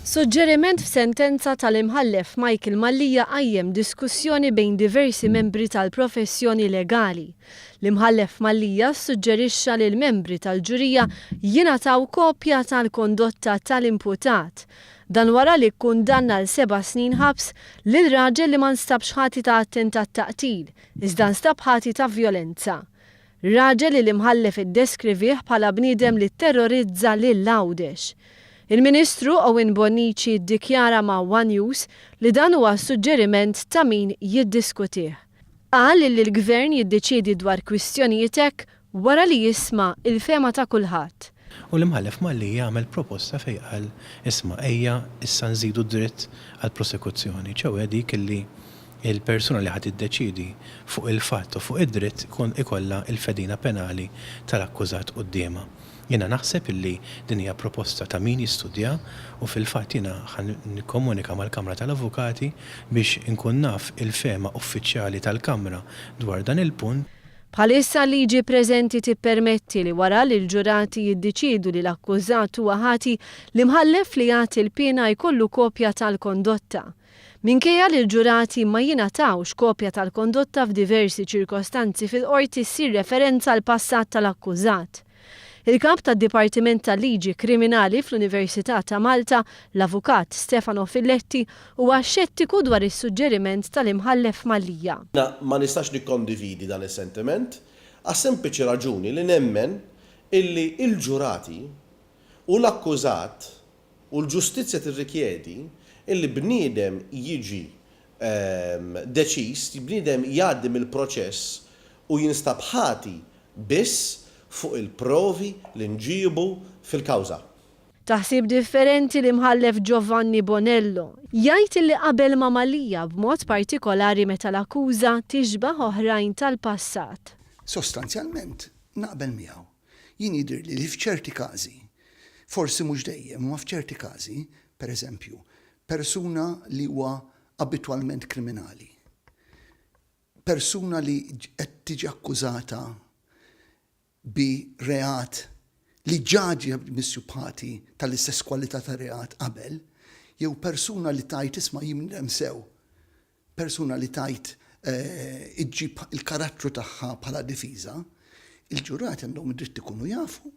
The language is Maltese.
Suġġeriment f'sentenza tal-Imħallef Michael Mallia qajjem diskussjoni bejn diversi membri tal-professjoni legali. L-Imħallef Mallia ssuġġerixxa li l-membri tal-ġurija jingħataw kopja tal-kondotta tal-imputat. Dan wara li kkundanna għal seba' snin ħabs lil raġel li ma nstabx ħati ta' attentat ta' qtil, iżda nstab ħati ta' vjolenza. Raġel li l-Imħallef iddeskrivih bħala bniedem li tterrorizza lil Għawdex. Il-Ministru Owen Bonnici ddikjara ma' one News li dan huwa suġġeriment ta' min jiddiskutih. Qal li l-Gvern jiddeċiedi dwar kwistjonijiet hekk wara li jisma' l-fehma ta' kulħadd. U l-Imħallef Mallia għamel proposta fejn qal, isma' ejja issa nżidu d-dritt għall-prosekuzzjoni, ċewè dik illi il-persuna li ħa tiddeċiedi fuq il-fatt u fuq id-dritt ikun ikollha l-fedina penali tal-akkużat quddiemha. Jiena naħseb illi din hija proposta ta' min jistudja u fil-fatt jiena ħa nikkomunika mal-Kamra tal-Avukati biex inkun naf il-fehma uffiċjali tal-Kamra dwar dan il-punt. Bħalissa l-liġi preżenti tippermetti li wara li l-ġurati jiddiċiedu li l-akkużat huwa ħati, l-imħallef li jagħti l-piena jkollu kopja tal-kondotta. Minkejja li l-ġurati ma jingħatawx kopja tal-kondotta f'diversi ċirkostanzi fil-Qorti ssir referenza għall-passat tal-akkużat. Il-Kap tad-Dipartiment tal-Liġi Kriminali fl-Università ta' Malta, l-Avukat Stefano Filletti, huwa xettiku dwar is-suġġeriment tal-Imħallef Mallia. Jiena ma nistax nikkondividi dan is-sentiment għas-sempliċi raġuni li nemmen illi l-ġurati u l-akkużat U l-ġustizzja tirrikjedi illi bniedem jiġi deċiż, bniedem jgħaddi mill-proċess u jinstab ħati biss fuq il-provi li nġiebu fil-kawża. Ta' ħsieb differenti l-Imħallef Giovanni Bonello. Jgħid illi qabel ma' Mallia b'mod partikolari meta l-akkuża tixbah oħrajn tal-passat. Sostanzjalment naqbel miegħu. Jien jidhirli li f'ċerti każi, forsi mhux dejjem, imma f'ċerti każi, per eżempju, persuna li huwa abitwalment kriminali, persuna li qed tiġi akkużata bi reat li ġa ġie misjub ħati tal-istess kwalità ta' reat qabel, jew persuna li tgħid isma' jien bniedem sew, persuna li tgħid iġġib il-karattru tagħha bħala difiża, il-ġurati għandhom id-dritt ikunu jafu.